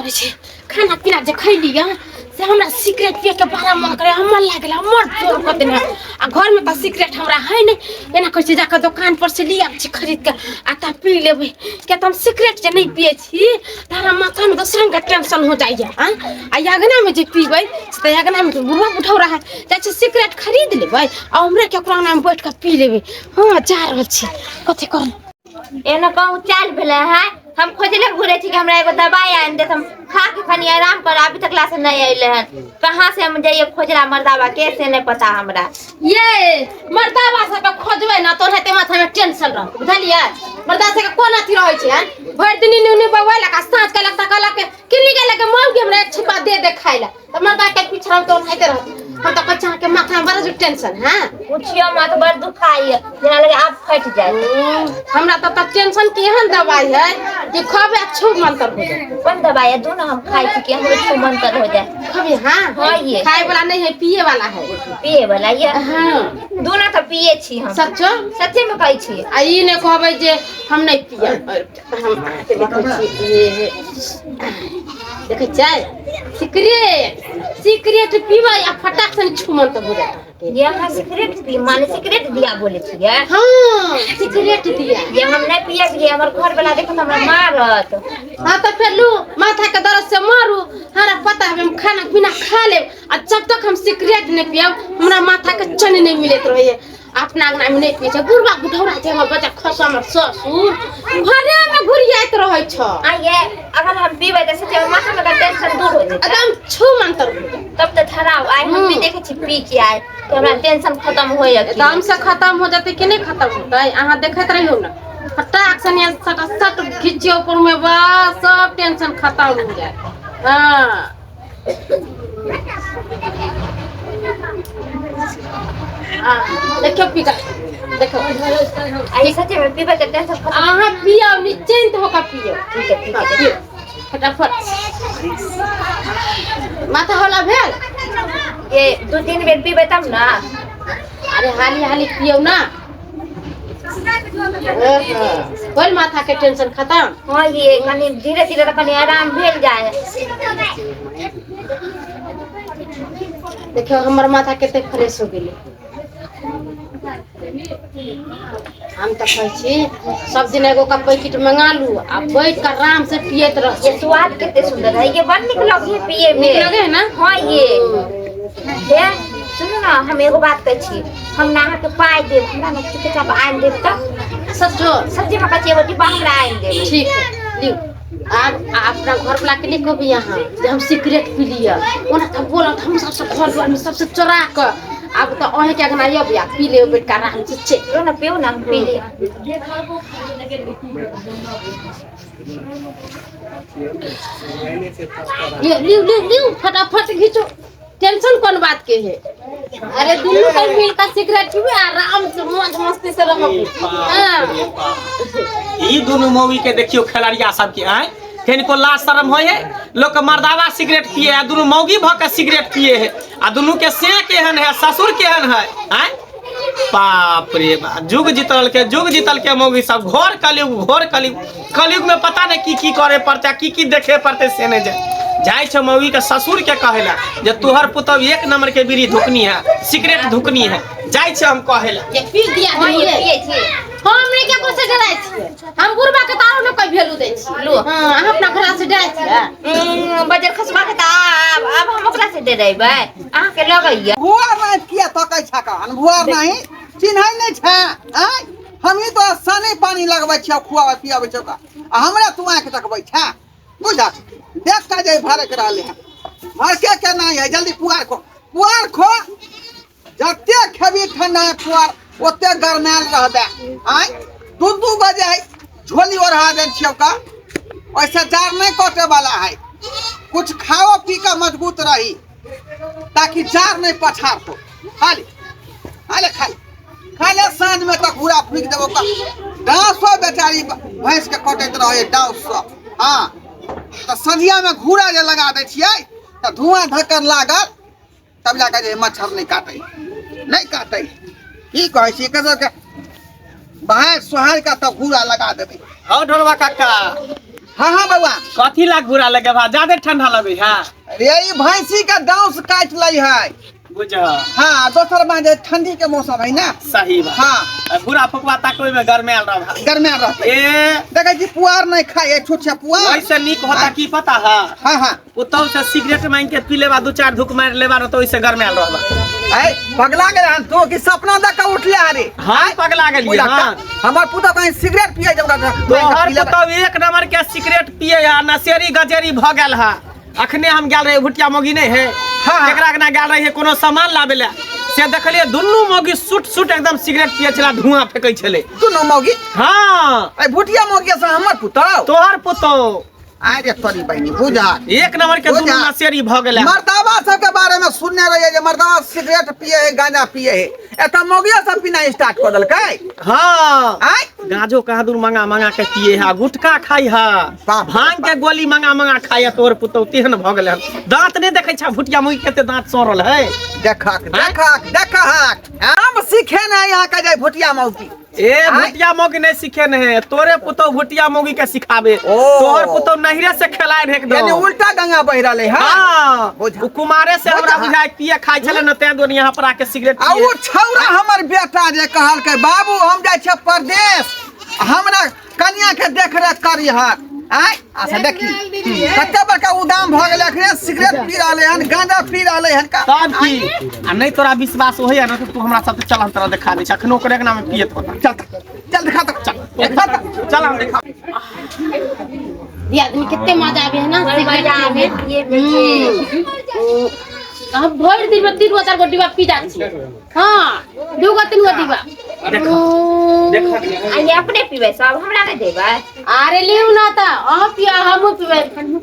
करै छी? खाना पीना जे खैली हँ से हमरा सिगरेट पिए के बड़ा मन करे, हमर लागल हमर जोर कऽ देने। आ घरमे तऽ सिगरेट हमरा है नहि। एना कहै छी, जाकऽ दोकान पर से लिया छी खरीद के आ तऽ पी लेबै। किया तऽ हम सिगरेट जे नहि पिए छी तऽ हमरा माथामे दोसर रंगके टेंशन हो जाइए। आँ आ अगनामे जे पीबै से तऽ अगनामे तऽ बुढ़वा बुढ़ौरा है। जाइ छी, सिगरेट खरीद लेबै आ हमरे केकरो अङ्गनामे बैठ कऽ पी लेबै। हँ, जा रहल छी। कथी करू? एना कहूँ चाल भेलै है? हम खोजले घुरै छी कि हमरा एगो दवाइ आनि देत, हम खा के कनि आराम कर। अभी तक से नहि अयलै हन। कहाँ से हम जाइए खोजला मर्दाबा के, से नहि पता हमरा। ये मर्दाबा सबके खोजबै ने तो हेते माथामे टेंशन रहत, बुझलियै? मर्दा सबके कोन अथी रहै छै? हन भरि दिन इन्ने उन्ने बौआलक आ साँझ केलक तऽ कहलक किनी गेलक, मौगी हमरा एक छिपा दे दे खाइ लए। तऽ मर्दा के पीछा हम तो ओनाहिते रहत। हम तऽ कहै छी, अहाँके माथामे बड़ा जो टेंशन है। पूछियो मत, बड़ दुखाइए, जेना लगे आब फटि जायत। हमरा तऽ तऽ टेंशन के एहन दवाई है कि खबे आ छू मंतर हो जाए। कोन दवाई है? दू ना, हम खाइ छी कि हमरो छू मंतर हो जाए। खबे? हाँ। हाँ, ये। खाए वाला नहीं है, पिए वाला है। पिए वाला ये? हाँ। दू ना, तऽ पिए छी हम। सच्चो? सच्चे में कहै छी। आ ई नहि कहबै जे हम नहि पियब। हम अहाँके देखै छी, ये देखै छियै, सिगरेट सिगरेट पीबै आ फटाक से छुमन तऽ हो जायत अहाँके। ये अहाँ सिगरेट पी, माने सिगरेट दिया बोले छियै? हाँ, सिगरेट दिया। ये हम नहि पिए छियै, हमर घर वाला देखत हमरा मारत। हाँ, तऽ फेर लू, माथा के दर्द से मारू। हमरा पता है, हम खाना पीना खा लेब आ जब तक हम सिगरेट नहि पियब हमरा माथा के चैन नहि मिलैत रहैए। अपना अंगना में नहीं पिए छै। बुढ़वा बुढ़ौरा छै हमर बच्चा खस, हमर ससुर घरे में घुरियाइत रहै छ। आ ये अगर हम पीबै तऽ सच्चे में माथा में का टेंशन दूर हो जेतै। एकदम छू मंतर हो जायत। तब तऽ ठहराउ, आइ हम भी देखै छी पी के आइ कि हमरा टेंशन खत्म होइए कि एकदम से खत्म हो जेतै कि नहीं खत्म होतै, अहाँ देखैत रहियौ ने। फटाक से नियर सटा सट घिचियौ ऊपर में, बस सब टेंशन खत्म हो जायत। हाँ हाँ, देखियौ पी कऽ देखियौ। आ ये सच्चे में पीबै तऽ टेंशन खत्म। अहाँ पियौ, निश्चिंत होकर पियौ। ठीक है, ठीक हाँ, है। पियौ फटाफट। माथा हौला भेल? ये 2-3 बेर पीबै तब ना। अरे, हाली हाली पियौ ना। होल माथा के टेंशन खत्म? हाँ, ये कनि धीरे धीरे तऽ कनि आराम भेल जाए। देखियौ, हमर माथा कते फ्रेश हो गेलै। हम तऽ कहै छी, सब दिन एगो का पैकेट मंगा लू आ बैठ कऽ आराम से पियैत रह। ये स्वाद कते सुंदर है, ये बड़ नीक लगे है पिए में। नीक लगे है ना? हाँ। ये सुनू ना, हम एगो बात कहै छी, हम ना अहाँके पाइ देब, हमरा ने चुपचाप आनि देब तऽ। सचो? सच्चे में कहै छी, एगो डिब्बा हमरा आनि देब। ठीक है, लिउ। आब अपना घर वाला के नहीं कहबी अहाँ जे हम सिगरेट पी लिअ। ओना तऽ बोलत हम सबसे घर दुआर में सबसे चोरा कऽ। आब तऽ अहें के अंगना अयब आ पी लेब बैठ कऽ आराम से छै। लो ना, पिउ ना, हम पी लिअ। लिउ लिउ लिउ लिउ, फटाफट घीचू। टेंशन कोन बात के है? अरे, दुनू के मिल कर सिगरेट पीबे, आराम से मौज मस्ती से रहब। हाँ। ई दुनू मौगी के देखियो, खेलड़िया सबके आय कनिको लाज शरम होय है? लोक के मर्दावा सिगरेट पिए आ दुनू मौगी भऽ के सिगरेट पिए है। आ दुनू के से केहन है, ससुर केहन है? आय बाप रे बाप, जुग जीतल के, जुग जीतल के मौगी सब। घोर कलयुग, घोर कलयुग। कलयुग में पता नहीं की की करे पड़ते आ की की देखे पड़ते से नहीं जाए। जाइ छै मौगी के ससुर के कहे ला जे तोहर पुतहु एक नंबर के बीड़ी धुकनी है, सिगरेट धुकनी है। जाइ छै हम कहे ला। ये पी दिया। हाँ, ये है पिए छी। हम नहीं केकरो से डराइ छियै। हम बुढ़बा के तारो ने कोई वैल्यू दै छियै। लो। हाँ, अहाँ अपना घरा से डराइ छियै? बजर खसबा के तऽ आब आब हम ओकरा से डरेबै? अहाँके लगैया? भुआर नहीं किया तकै छ कहन? भुआर नहीं चिन्है नहीं छै? आँय, हमही तो सानी पानी लगबै छियौ, खुआबै पियाबै छियौ का, आ हमरा तू आँखि देखबै छै? बुझल देख का जे भरक रहले हैं, भरके के नहीं है। जल्दी पुआर खो, पुआर खो। जते खेबी ठंडा पुआर ओते गरमायल रहबे। आँय, 2-2 बजे है झोली ओढ़ा देन छियौ का, ओहिसे जार नहीं कटे वाला है। कुछ खाओ पी के मजबूत रही ताकि जार नहीं पछाड़तो। खा ले, खा ले, खा ले, खा ले। साँझ में तक घूरा फूक देबो का। डांसो बेचारी भैंस के कटैत रहे डांस सब। हाँ, तऽ संझिया में घूरा जे लगा दै छियै तऽ धुआं धक्कन लागल, तब जाके जे मच्छर नहीं काटै, नहीं काटै। की कहै छी, एकर सबके बाहर सोहार के तब घूरा लगा देबै। हौ ढोलवा काका। हाँ हाँ बउआ। कथी ला घूरा लगे बा? ज्यादा ठंडा लगे है। रे ई भैंसी के दांस काट लै है। बुझ। हाँ दोसर बात जे ठंडी के मौसम है ना। सही बात। हाँ घूरा फुकवा तक ओइ में गरमायल रह। गरमायल रहतै। ए देखै छी पुआर नहीं खाए है, छोट छा पुआर। ओइसे नीक होता की पता है? हाँ हाँ। पुतहु से सिगरेट मांग के पी लेबा, दू चार धूक मारि लेबा न तो ओइसे गरमायल रहबा। ऐ पगला गेल हन तू कि सपना देख के उठले हरे? हाँ पगला गेलियै। हाँ हमर पुतहु कहीं सिगरेट पिए जब तोहर पुतहु एक नंबर के सिगरेट पिए आ नशेरी गजेरी भ गेल है। अखने हम गेल रहे भुटिया मोगी नहीं है। हाँ। एकरा अंगना गेल रहे कोनो सामान लाबे ला, से देखलिए दुनू मोगी सुट सुट एकदम सिगरेट पिए छला, धुआं फेकै छले दुनू मोगी। हाँ ऐ भुटिया मोगी से हमर पुतहु? तोहर पुतहु। अरे तोरी बहिनी बुझा एक नंबर के दुनू नशेरी भ गेल। मर्दावा सब के बारे में सुनने रहिए जे मर्दावा सिगरेट पिए है गांजा पिए है, एतऽ मोगिया सब पीना स्टार्ट कर देलकै। हाँ आय गाजो कहाँ दूर मंगा मंगा के पिए है, गुटखा खाई है, भांग के गोली मंगा मंगा खाई है। तोहर पुतहु तेहन भ गेल हन, दांत नहीं देखै छा भुटिया मुई कते दांत सड़ल है। देखक देखक देखक हम सीखे ना यहाँ के जाय भुटिया मौगी। ए भुटिया मौगी नहीं सीखे ने है, तोरे पुतहु भुटिया मौगी के सिखाबे। तोहर पुतहु नहिरे से खेलाय रहे एकदम, यानी उल्टा गंगा बहि रहलै है। हां उ कुमारे से हमरा बुझाय पिए खाय छले न, तें दुनिया यहाँ पर आके सिगरेट आ उ छौरा हमर बेटा जे कहलकै बाबू हम जाइ छियै परदेश, हमरा कनिया के देख रेख करिहक। आय अच्छा देखी कते बड़का उदाम भ गेलै, अखने सिगरेट पी रहलै हन गांजा पी रहलै हन का। तब की आ नहीं तोरा विश्वास होइया ना तो तू हमरा साथे चल, हम तोरा देखा दै छी। अखनो ओकरे अंगना में पियत होता। चल चल देखा त, चल देखा त, चल हम देखा। दियादनी कते मजा आबे है ना सिगरेट आबे पिए में। हम भरि दिन में 3 गो 4 गो डिब्बा पी जाइ छी। हाँ 2 गो 3 गो डिब्बा। देखो देखो आ ये अपने पीबै सब, हमरा नहि देबै? अरे लिउ ना त अहाँ पिया हमहूँ पीबै,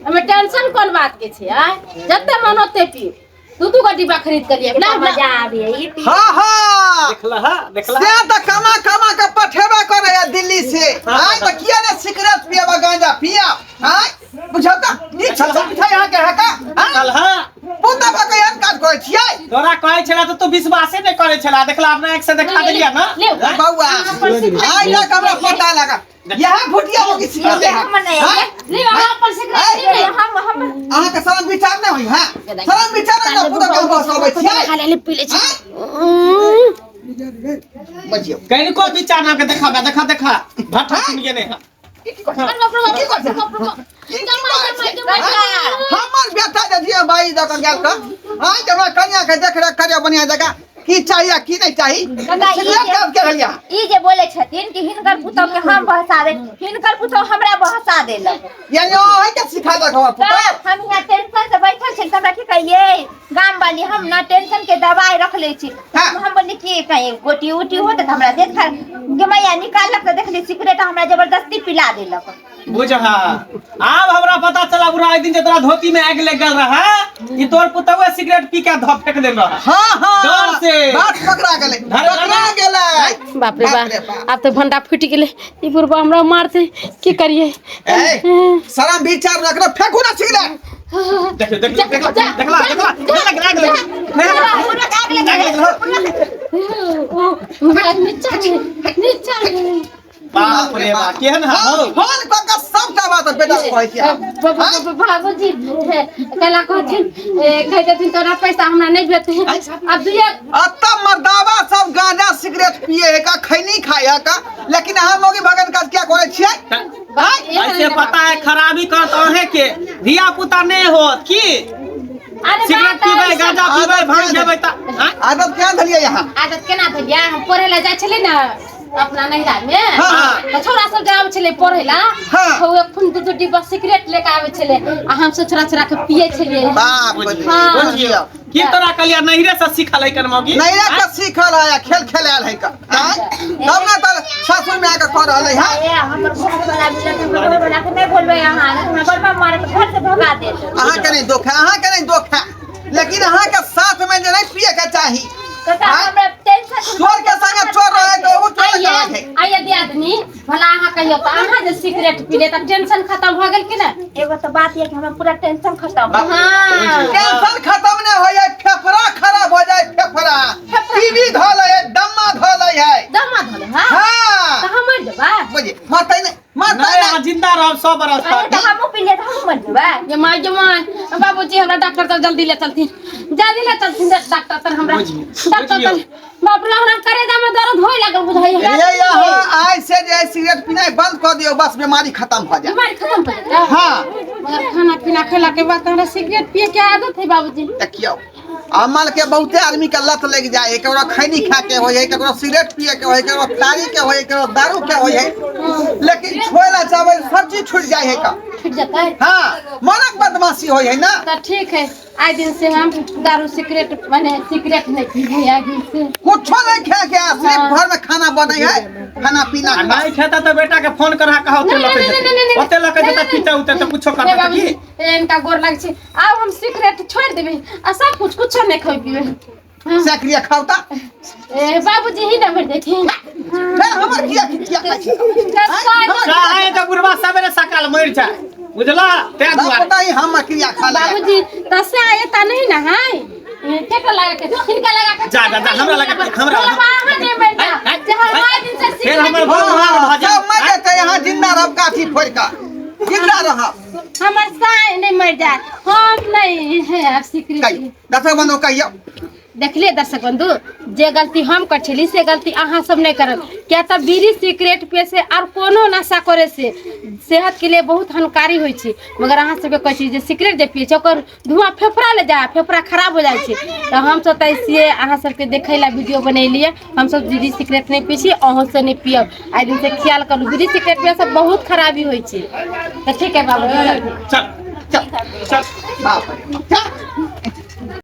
हमें टेंशन कोन बात के छै? आय जते मन ओते पी, 2 2 गो डिब्बा खरीद के लिया ना मजा आबे ई पी। हाँ हाँ देखला हा देखला से त कमा कमा के पठेबा करे है दिल्ली से। आय त किया ने सिगरेट पियाबा गांजा पिया? आय बुझौ त नी छल छै यहाँ के है का? चल हा पुता भ के एहन काज करै छियै? तोरा कहै छला त तू विश्वासे नहि करै छला, देखला अपना एक से देखा देलिया ना। बौआ आइ तक हमरा पता लगा यह भुटिया मौगी सिखल है। हम नहीं ले अहाँ अपन सिगरेट ले। हम अहाँ के शरम विचार नहि होई? हां शरम विचार नहि पुता के बसबै छियै। खा ले पी ले छी। बजियौ कनिको विचार ना के देखा देखा देखा भट्ठा सुन के नहीं। हमर बेटा जे दिया बाई दऽ के गेल तऽ आइ हमरा कनिया के देख रेख करियौ बढ़िया जगह, की चाही आ की नहीं चाही। सिगरेट काज के रहलिया। ई जे बोले छथिन कि हिनकर पुतहु के हम बहसा दे, हिनकर पुतहु हमरा बहसा देलक। यानी ओहि के सिखा दक हमर पुतहु। हम यहाँ टेंशन से बैठल छी त हमरा की कहिए गाम वाली, हम ना टेंशन के दवाई रख ले छी। हम बोलली कि कहीं गोटी उटी होत त हमरा देख गे मैया निकालक त देखली सिगरेट हमरा जबरदस्ती पिला देलक। बुझ हा आब हमरा पता चला बुरा एक दिन जे तोरा धोती में आगि लग गेल रहा, ई तोर पुतहुए सिगरेट पी के धऽ फेंक देल रहा। हाँ हाँ डर से बात पकड़ा गेलै, पकड़ा गेलै। बाप रे बाप आब तो भंडा फूटि गेलै, ई बुढ़बा हमरा मारतै की करिए? ए शरम विचार रखना, फेंकू ना सिगरेट। देख देख देखला देखला देखला आगि लग नीचा नीचा। बाप रे बाप केहन है हम फोन कऽ के सबटा बात बेटा के कहै छियै। बाबूजी कहला कहथिन कहि देथिन तोरा पैसा हमरा नहीं भेटतै। अब दुइया अतऽ मर्दावा सब गांजा सिगरेट पिए है का, खैनी खाए है का, लेकिन अहाँ मौगी भगन काज किया करै छियै? ऐसे पता है खराबी करत अहें के धिया पुता नहीं होत की सिगरेट पीबै गांजा पीबै भांग खेबै त आदत केना धलियै यहाँ? आदत केना धलियै? हम पढ़ै लए जाइ छलियै ने अपना नैहरा में, हाँ। तो छोरा सब जे आबै छलै पढ़ै ला, हाँ। तो एखन दू दू डिब्बा सिगरेट लेके आबै छलै आ हम सब छोरा छोरा के पियै छलियै। बाप रे, हाँ। बुझियौ की तोरा कहलियै नैहरे से सिखल है कन मौगी? नैहरे के सिखल है, खेल खेलायल है का। तब ना तर सासुर में आके कर रहलै है। ए हमर घर वाला मिलत, हमर घर वाला के नहीं बोलबै अहाँ, हमरा बड़बा मारत घर से भगा देत। अहाँ के नहीं दोख है, अहाँ के नहीं दोख है, लेकिन अहाँ के साथ में जे नहीं पिए के चाही। काका हमरा टेंशन चोर के संगे चोर रहे तो वो चोर के है। आइए दियादनी भला अहाँ कहियो त अहाँ जे सिगरेट पीले त टेंशन खत्म भ गेल कि ना? एगो तो बात ये कि हमरा पूरा टेंशन खत्म। हां टेंशन खत्म नहीं होय है, फेफड़ा खराब हो जाए, फेफड़ा टीबी धऽ लै है, दम्मा धऽ लै है। दम्मा धऽ लै? हां हां त हम मर जेबै। बुझी मरतै नहीं, मरतै नहीं अहाँ जिंदा रहब 100 बरस अरे तक तऽ हमहूँ पी लियै तऽ हमहूँ मरि जेबै। ये माय ये माय, बाबूजी हमरा डॉक्टर तर जल्दी ले चलथिन, जल्दी ले चलथिन डॉक्टर तर हमरा। बुझियौ, डॉक्टर बुझियौ। तर, बाप रे, हमरा करेजा में दर्द होय लागल बुझाइ हमरा। ये यहाँ आइ से जे सिगरेट पीनाइ बंद कऽ दियौ, बस बीमारी खत्म भऽ जायत। बीमारी खत्म भऽ जेतै? हाँ। मगर खाना पीना खेला के बाद हमरा सिगरेट पिए के आदत है बाबूजी। देखियौ, अमल के बहुते आदमी के लत लग जाए है, केकरो खैनी खा के होय है, केकरो सिगरेट पिए के होय है, केकरो तारी के होय है, केकरो दारू के होय है, लेकिन छोड़े ला चाहबै सब चीज छूट जाए है का। छूट जाता है। हाँ, मनक बदमाशी होय है ना। तो ठीक है, आइ दिन से हम दारू सिगरेट माने सिगरेट नहीं पीबे आइ दिन से। कुछो नहीं खाए के, सिर्फ घर में खाना बने है, खाना पीना। आ नहीं खेता तो बेटा के फोन करा कहा ओते नहीं, लके नहीं, नहीं, नहीं, जेतै, नहीं, ओते लके नहीं, जेतै, नहीं, पीते उते तो कुछो नहीं करतै बाबूजी, की? ए, इनका गोर लाग छै, आब हम सिगरेट छोड़ देबे आ सब कुछ कुछो नहीं खाइ पीबे। हाँ। सक्रिय खाओ ता। ए बाबूजी ही ना मर देथिन। फिर हमर किया किया खाइ छी? चाहे तो बुढ़वा सवेरे सकाल मरि जाए, बुझला, तै दुआरे। पता ही हमर क्रिया खा ले। बाबूजी तसे आए ता नहीं ना है, केकरा लगा के, हिनका लगा के। जा, जा, जा, हमरा लगा के, हमरा। बोला, अहाँ नहीं मर जा। जे हम आए दिन से फिर सिगरेट हमर भगवान भऽ जाए। सब मर जेतै, यहाँ जिंदा रहब, काठी फोड़ि कऽ जिंदा रहब। हमर साय नहीं मर जाए, हम नहीं है आप सिगरेट। कहियौ दर्शक बंधु, कहियौ। देखलिए दर्शक बंधु, जे गलती हम कर छली से गलती अहाँ सब नहीं करब, किया तऽ बीड़ी सिगरेट पिए से और कोनो नशा करे से सेहत के लिए बहुत हानिकारी होइ छै। मगर अहाँ सबके कहै छी जे सिगरेट जे पिए छै ओकर धुआं फेफड़ा ले जाए, फेफड़ा खराब हो जाइ छै। तऽ हमसब तऽ ऐसिए अहाँ सबके देखै ला वीडियो बनेलिए। हमसब बीड़ी सिगरेट नहीं पिए छी, अहूँ से नहीं पियब, आइ दिन से ख्याल करू, बीड़ी सिगरेट पिए से बहुत खराबी होइ छै। तऽ ठीक है बाबू, चल चल चल। बाप रे, चल।